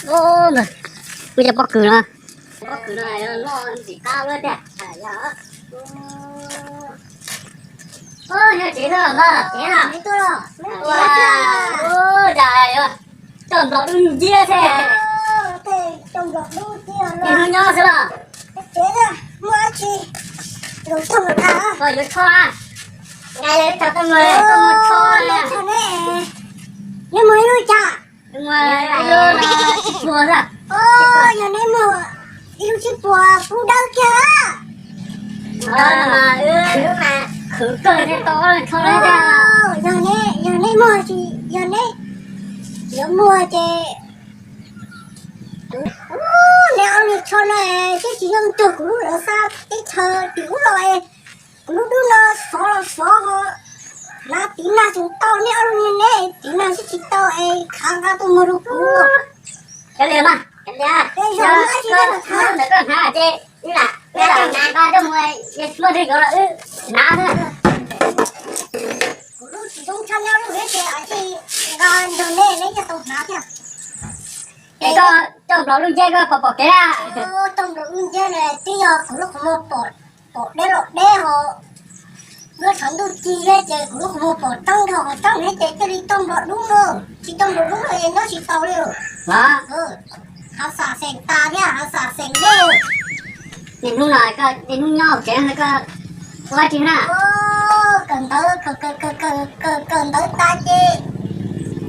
Ub, mus cov pob kws no, pob kws no loj ntxim qab lawm tiag. Yog tsev no mas tsev no, ua, ua cas yuav coj nplog dub nciab thiab. Hnub nyob xwb los. Koj yuav tsho a? Nqa yuav tsho tuaj mus, tuaj mus tsho. Neb mus ib lub cas? Mus ib lub no tsib puas xwb. Yog neb mus ib lub tsib puas kub dawb kiag. Khwv mas, khwv kawg thiaj tau ob leeg tsho thiab. Yog neb, yog neb muag, yog neb yuav muag ces neb ob leeg tsho no twb tsis zoo cuag kuv lub lawv xa teb chaws tim ub los. Kuv lub dub no xov los xov ho, hnav tiv nag tsis tau, neb ob lub niag neb tiv nag tsis tau es khav nqa tuaj muag rau kuv. Cov liam mas, cov liam, ntawm koj hnav ces wb lam, wb lam nqa coj mus, muaj neeg yuav los wb hnav xwb. Kuv lub tsis zoo tshaj neb lub thiab ces nqa nrog neb, neb thiaj tau hnav thiab. Es koj coj nplog dub nciab koj puas pom kev a? Coj nplog dub nciab na twb yog kuv lub qhov muag pom, pom deb los deb ho. Lub tshav ntuj ci thiab ces kuv lub qhov muag pom tseeb dhau qhov tseeb thiab ces thiaj li coj nplog dub no. Tsis coj nplog dub no es nyob tsis tau li. Hav xam xeem tas thiab hav xam xeem dej. Niaj hnub no, niaj hnub nyob hauv tsev no koj ua dab tsi na? Kawm ntawv, kawm ntawv tas ces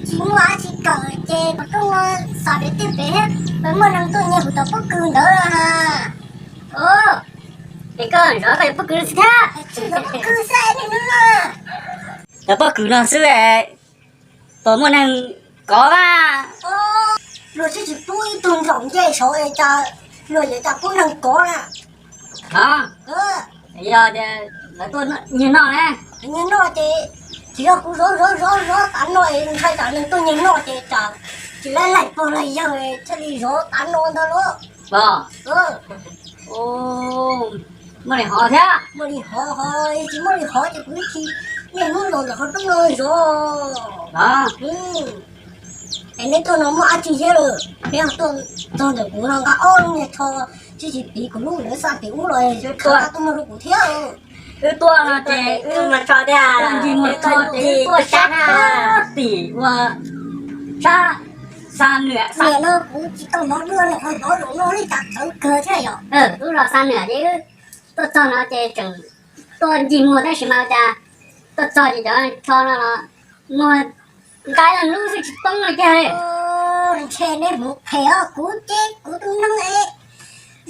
tsis muaj dab tsi kawm ces pom rooj no xav pem twg pem thiab, muaj neeg tuaj nyiag kuv cov pob kws ntawd los. Es koj zov koj cov pob kws xwb thiab. Cov pob kws xwb, niaj hnub no cov pob kws no xwb, puas muaj neeg kov mas? Luag twb tsis pub ib tug nraum ncej saud es cas luag yuav cas pub neeg kov na? Yog tias lawv tuaj nyiag noj ne, nyiag noj ces tsis yog kuv zov zov zov zov tav no es ntshai tsam neeg tuaj nyiag noj ces tsam tsis laib laim pog laim yawg thiaj li zov tav no ntag los. Muaj li hov thiab, muaj li hov ho, tsis muaj li hov ces kuv tsis niaj hnub los ntawm qhov rooj no zov. Es neb tuaj no muaj dab tsi thiab lawm? Neb tuaj txog ntawm kuv no nqa ob lub niag tsho, tsis tsis piv kuv lub lawv xa tim ub los, tuaj muag rau kuv thiab. Wb tuaj no ces wb mus tsho thiab, ncig muag tsho ces tuaj sab tim ua sab xa nwam. Niam no kuv tsis tau hnov dua los ho hnov zaum no li cas txawv kawg thiab yom. Wb los xa nwam ces wb tuaj txog no ces tseem tuaj ncig muag tab sis mas cas tuaj txog ces cov tsho no los muag nqa ib lub xwb tsis poob li kiag li. Ntshe neb hmoov phem os, kuv ces kuv tus neeg es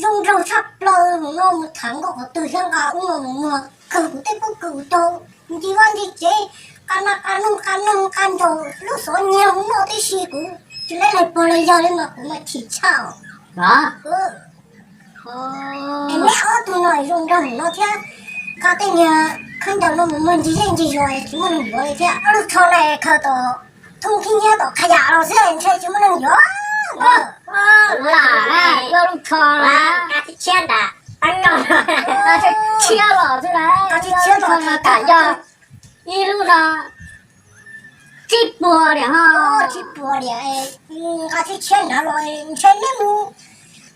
zoo nraug tshaj plaws, hmoov no mus tham nkauj qhov twg thiab nqa ub no mus muag kawg kuv tej pob kws tau ncig vaj ncig tsev, nqa nag nqa noog nqa noog nqa nraug lub xov nyiag hmoov no tib si kuv tsis laib laig pog laig yawg li mas kuv mas chim tshaj os. Es neb ob tug no zoo nraug no thiab, nqa tej niag khaub ncaws no mus muag ncig zej ncig zos tsis muaj neeg yuav li thiab. Ob lub tsho no khaws tom thooj khib nyiab tom qhov yam los xwb ntshe tsis muaj neeg yuav. Lam, lub tsho lam, nqa tshiab nram, nqa tshiab los xwb lam, nqa tshiab los kam yog ib lub no tsib puas diam ho. Tsib puas diam, nqa tshiab nrad los ntshe neb mus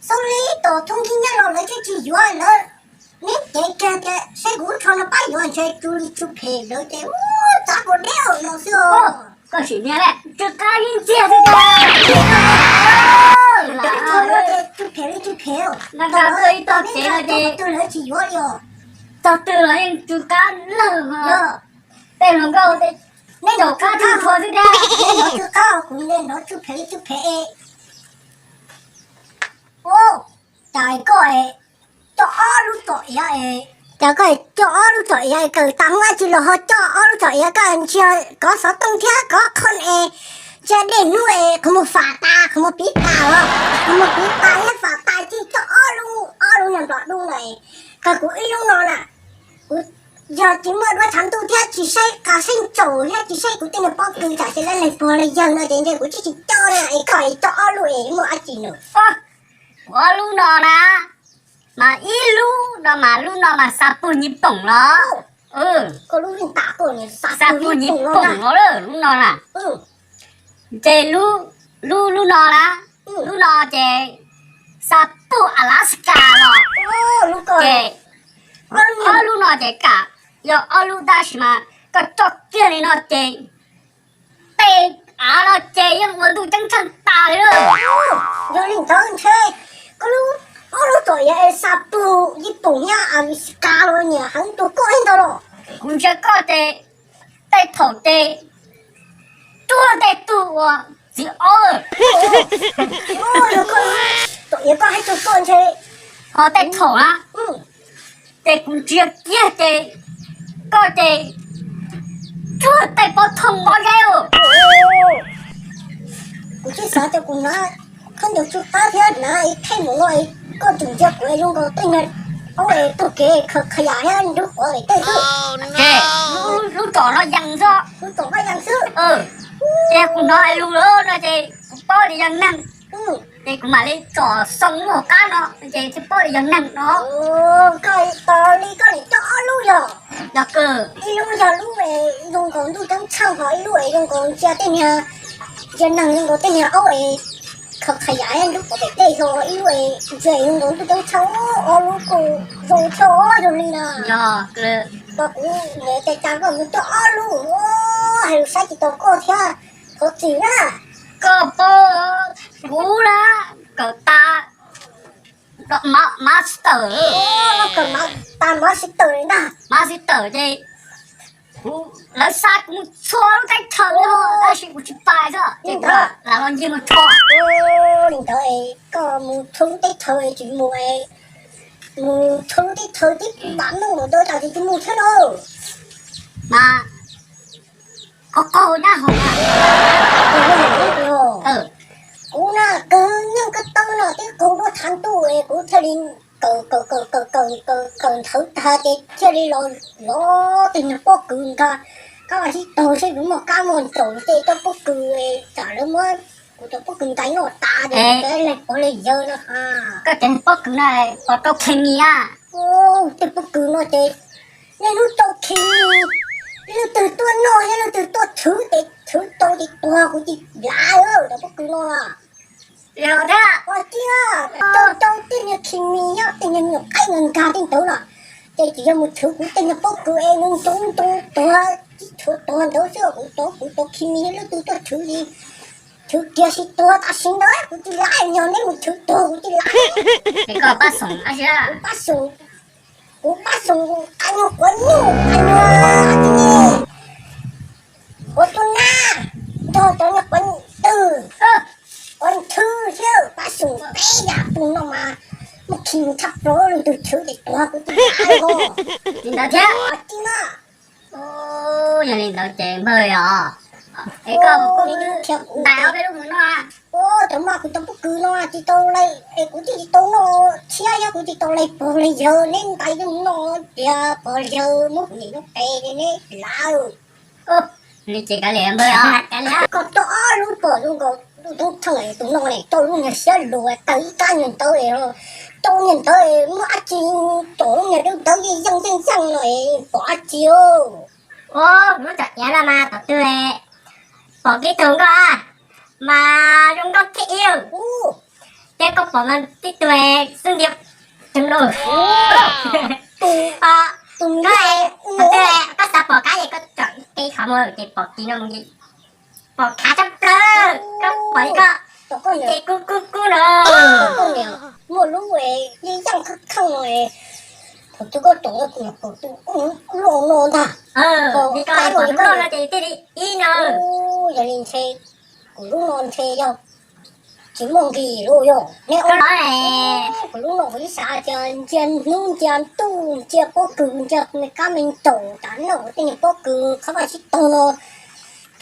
xauj li tom thooj khib nyiab los lawv thiaj tsis yuav lawv. Neb cev kiag tias seb kuv lub tsho no pab yuav ntshe tsw li tsw phem lawv ces ub txav kua deb hauv no xwb os. Koj sim nias lawm tsw qab ib ntxiag xwb tiag. Tsw phem li tsw phem, nqa nqa tuaj ib tog tsev no ces twg lawv tsis yuav li os. Tog twg los yeej tsw qab lawg ho. Tej hluas nkauj, neb nrov qab tsw tsho xwb tiag. Neb nrov tsw qab, kuv nrov tsw phem li tsw phem. Ub, cas koj coj ob lub txom iav, cas koj coj ob lub txom iav kawm tas hmoob dab tsi los ho coj ob lub txom iav, koj ntsia kov xov tooj thiab kov qhov es ntsia dej hnub es qhov muag fam tas, qhov muag piv tas os, qhov muag piv tas thiab fam tas ces coj ob lub, ob lub niag nplom dub no, kawg kuv ib lub no na. Kuv yog tsis muaj duab tshav ntuj thiab tsis saib qas saib ntsaum thiab tsis saib kuv tej niag pob kws tsam ces laib leeg puag laib yawg no ces ntshe kuv tsis tsis coj na, es koj coj ob lub es muaj dab tsi nws. Kuv ob lub no na, mas ib lub no mas lub no mas xa puag nyij poom los. Xa puag nyij poom los lub no na. Ntshe lub, lub lub no na, Lub no ces xa puj Alaska los. Ces ob lub no ces kam yog ob lub tab sis mas koj coj kiag li no ces tej av no ces yeej ua ntuj ceeb tsheej tas li lawm. Yog li ntawd ntshe koj lub, ob lub tom yog xa puj Yij Pooj thiab Alaska los niam heev tus koj ib ntawd los. Kuv ntsia koj ces tej thaum ces cuag tej tug uas txiv ob, tom yog koj hais tug koj ntshe ho tej thaum na ces kuv ntsia kiag ces koj ces cuag tej pob thooj mob zeb. Kuv tsis xav tias kuv hnav khaub ncaws tsw qab thiab hnav ib thej mus no, koj tseem ntsia kuv zoo nkaus tej niag aub es taug kev khaws qhov yam thiab nrug quav vem tej xwb. Ces lub tom no yees xwb, lub tom no yees xwb. Ces kuv hnov hais lus lawm no ces kuv paub tias yog neeg, ces kuv mam li tsom xoo lub hauv qab no ces thiaj paub tias yog neeg no. Koj tos li koj nim coj ob lub yog, yog kawg, ib lub yog lub zoo nkaus ntuj ceeb tsheej, ho ib lub es zoo nkaus ntsia tej niag, ntsia neeg zoo nkaus tej niag aub es khaws qhov yam nrug quav vem tej, ho ib lub es ntsia zoo nkaus ntuj ceeb tsheej. Ob lub kuj zoo thiab yog li na. Yog, kuv niam tes tas koj mus coj ob lub, hais lus saib tsis taus koj thiab. Thov txim na. Koj paub kuv na, kawm tas master, kawm tas master li ntag, master ces kuv, lawv xa kuv mus txhua lub teb chaws li tab sis kuv tsis pais xwb ces kuv lam los ncig mus txhua. Li ntawd koj mus txhua lub teb chaws tsis mus, mus txhua lub teb chaws tib pam noj mus ntawd tas tsis mus thiab na. Mas koj qaug nyab hov. Kuv na kawg nyeej koj tau no tib qaug duab tshav ntuj es kuv thiaj li kawm kawm kawm kawm kawm kawm nthawv tag ces thiaj li los, los tej niag pob kws nkag, koj sib taug seb kuv muaj kab muaj ntsaum ces cov pob kws, tsam lawv muab kuv cov pob kws ntais noj tas ces lawv pov li yawg no. Koj cov pob kws no pov rau khes mis a? Tej pob kws no ces niaj hnub rau khes mis, leej twg tuaj noj thiab leej twg tuaj tshwv ces tshwv tau ces tuag, kuv tsis lav cov pob kws no. Yog thiab, rau rau tej niag khes mis nyob tej niag nyuam qaib nkag tej ntawd los, ces tsis yog mus tshwv kuv tej niag pob kws es ntoo ntoo tuag, tsis tshuav tuag ntawd xwb. Kuv cov, kuv cov khes mis leej twg tuaj tshwv li, tshwv kiag sib tuag tam sim ntawd kuv tsis lav, yog neb mus tshwv tuag kuv tsis lav. Es koj pab xoom dab tsi? Kuv pab xoom, kuv pab xoom qas nyuag quav nyuj, qas nyuag, quav tus nab, nrog cov nyuag quav twg, quav nthwv thiab pab xoom peb yam tus no mas muaj khes mis tshaj plaws, leej twg tshwv ces tuag, kuv tsis lav li ntawd thiab. Yog li ntawd ces npawg os, es koj ntais ob peb lub mus noj. Cov mas kuv cov pob kws no tsis tau, es kuv tsis tau noj tshiab, yog kuv tsis tau laig pog laig yawg, neb ntais mus noj tias pog laig yawg muab kuv niam nyob tes neb lav. Li ces kav liam npawg os, kav liam. Koj coj ob lub pom zoo nkaus ntuj ceeb tsheej, tus no ne coj lub niag siab luas taw ib kab niag ntawd, coj niag ntawd muab dab tsi, coj lub niag dawb dawb yeej yeej yeej yeej no pom dab tsi. Ua, lub cov iav no mas tom twg pom tib tug nkauj mas zoo nkauj thiab iu. Ces koj pom mas tib tug xub ntiag tseem los, tus, tus nkauj, tom twg koj xav pom kab ces koj tsom ib qho muag ces pom kis no mus, pom khav tshaj plaws, koj pom koj ces kub kub kub no. Muaj lub yeej yeej kheej kheej no, thaum twg koj tsom kuv pom tus loj no ntag. Li koj pom lub loj no ces thiaj li ib no. Yog li ntshe kuv lub no ntshe yog tsis muaj nqis lawm yog ne. Kuv lub no kuv ib xav tias ntsia hnub ntsia ntuj ntsia pob kws ntsia me kab me ntsaum tas noj tej niag pob kws qhov vaj sib tog no.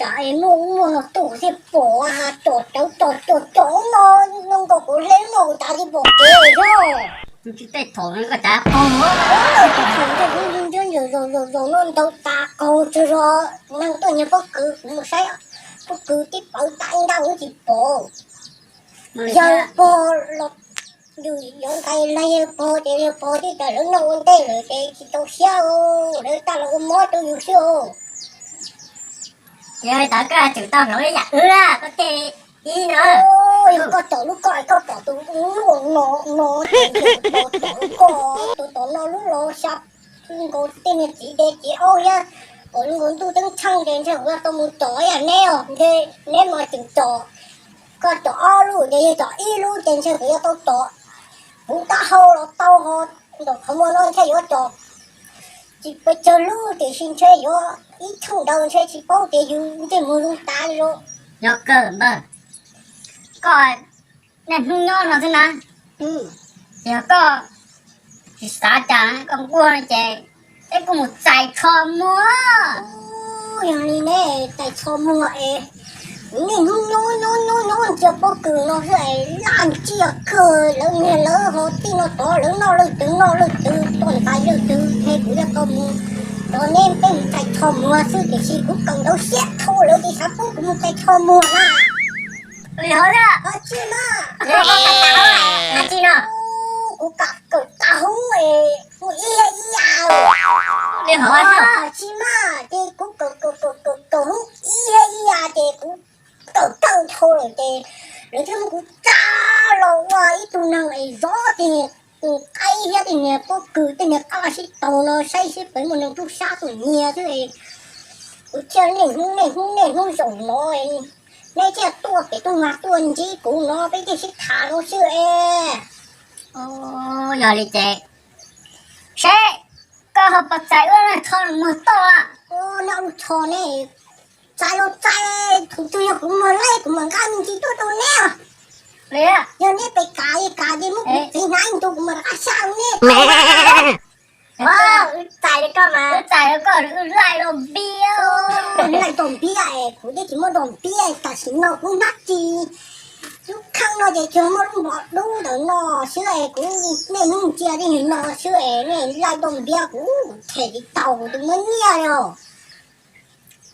Cas es muaj ub muaj no tuaj thiaj pom, tsom cawv tsom cawv cov no, zoo nkaus kuv hle lub no kuv cas thiaj pom kev thiab. Tej thaum no cas qaug, tej thaum no ntawd tas qaug tsuag zog, neeg tuaj nyiag pob kws kuv mus saib pob kws tib pawv tas ib nrab kuv tsis pom. Yawg pog los, yus yuav ntais laig yawg pog ces yawg pog twb tas lawv noj ua ntej lawm ces tsis tau siab, lawv tas los ua mob rau yus xwb. Yog li ntawd koj tsum tau hloov ib yam wb, koj thiaj ib no. Koj caum lub koj es koj pom tus lub no no, tus tom lub koj, tus tom no lub los xya nkaus tej niag txiv de txiv aub thiab, kom nkaus ntuj teeb tsheej ces ntshe kuv yuav tau mus caum ib yam neb os, ntshe neb mas tseem caum, koj caum ob lub ces yog caum ib lub ces ntshe kuv yuav tau caum. Kuv taub hau los tau ho, ntawm qhov muag no ntshe yuav caum tsis pes tsawg lub tiam sis ntshe yuav ib tshooj ntawd ntshe tsis paub tias yus ntsej muag zoo tas li lauj. Yog kawg npawg, koj niaj hnub nyob no xwb na, yog koj tsis xav cas koj nquag no ces peb kuj mus txais tsho muag. Yog li ne, txais tsho muag es kuv niaj hnub nyob nyob nyob nyob ntsia pob kws no xwb es laj ntsia kawg, lawv niag lawv ho tij no tod lawv noj leej twg noj leej twg toj ntais leej twg, ntshe kuv yuav tau mus. Cov neb peb mus txais tsho muag xwb tiam sis kuv kawm ntawv siab dhau lawv tsis xav pub kuv mus txais tsho muag na. Li hov thiab. Tsis mas, tsis no, kuv kawm kawm tas hub es kuv ib ib yam. Li hov thiab. Tsis mas ces kuv kawm kawm kawm kawm kawm hub ib ib yam ces kuv kawm kawg dhau lawm ces lawv thiaj muab kuv tsa los ua ib tug neeg es zov tej niag qaib thiab tej niag pob kws tej niag qaj sib taug no saib seb puas muaj neeg tub sab tuaj nyiag xwb. Kuv thiaj niaj hnub niaj hnub niaj hnub zaum no, neb thiaj tuaj pem tuaj mas tuaj ntsib kuv no peb thiaj sib tham no xwb es. Yog li ces seb koj ho puas txais wb lub tsho muag toj. Neb lub tsho ne, txais los txais, thaum twg yog kuv muag laij kuv mam nqa me ntsis tuaj rau neb os. Yog neb pes kav kav ces muab kuv txiv hnav ib ntus kuv mam rov qab xa rau neb. Wb txais li koj mas, wb txais li koj, wb laij dog npiab. Laij dog npiab es kuv twb tsis muaj dog npiab, tam sim no kuv hnab tsis, lub kheej no ces tsuas muaj lub npov dub ntawm no xwb es kuv niaj hnub ntsia tej niag no xwb es nej laij dog npiab kuv them tsis tau kuv twb muab nyiaj li os.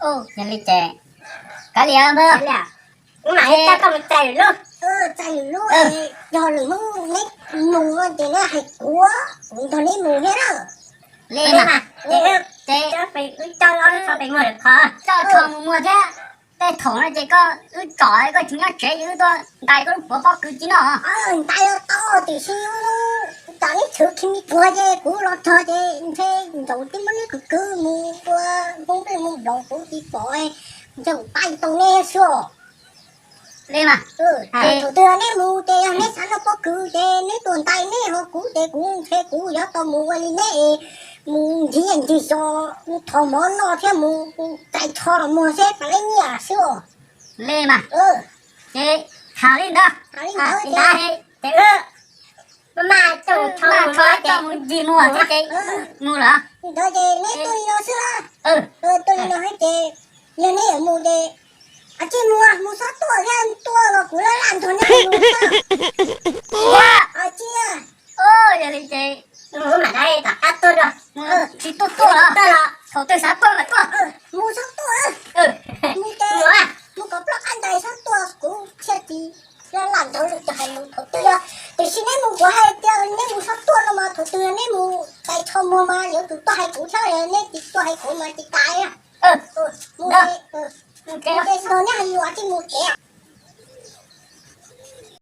Yog li ces kav liam npawg, kuv mam li coj koj mus txais lwm lub. Txais lwm lub, yog lwm hnub neb mus ces neb hais kuv, kuv nrog neb mus thiab na. Li mas, ces wb coj ob lub tsho pem muag lawm qhov, coj tsho mus muag thiab. Tej thaum no ces koj wb tsom koj tsis nyob tsev ces wb tuaj ntais koj lub puav pob kws cia noj. Ntais los tau tiam sis tam neb tshwv khi me puag ces kuv los txog ces ntshe ntsaum twb muab neb kwv kwv mus ua hmoob nplej hmoob nplaum kuv tsis pom, ntshe kuv pab tsis tau neb xwb os. Li mas, thaum twg neb mus ces yog neb xav noj pob kws ces neb tuaj ntais neb ho kuv ces kuv ntshe kuv yuav tau mus ua li neb es mus ncig ncig zos thov mov noj thiab mus txais tsho los muag seb puas laij nyiaj xwb os. Li mas, ces tham li ntawd, tham li ntawd ces wb maj maj coj mus ncig muag thiab ces mus lawm. Ntawd ces neb tuaj li no xwb, tuaj li no thiab ces yog neb yuav mus ces, a, tsis mus, mus txhob tuaj thiab, tuaj los kuv laj laj nrog neb mus xwb. Tsis, yog li ces mus mam rov qab tuaj dua. Tsis tuaj tuaj los thaum twg xav tuaj mas tuaj. Mus txhob tuaj, mus ces mus kom ploj qab ntais txhob tuaj, kuv thiaj tsis laj laj nrog lwm tus hais lus thaum twg. Tiam sis neb mus kuv hais tias neb mus txhob tuaj no mas thaum twg neb mus txais tsho muag mas yuav tsum tuaj hais kuv thiab, neb tsis tuaj hais kuv mas tsis tas. Mus ces, mus ces txog neb hais lus tsis mus ces.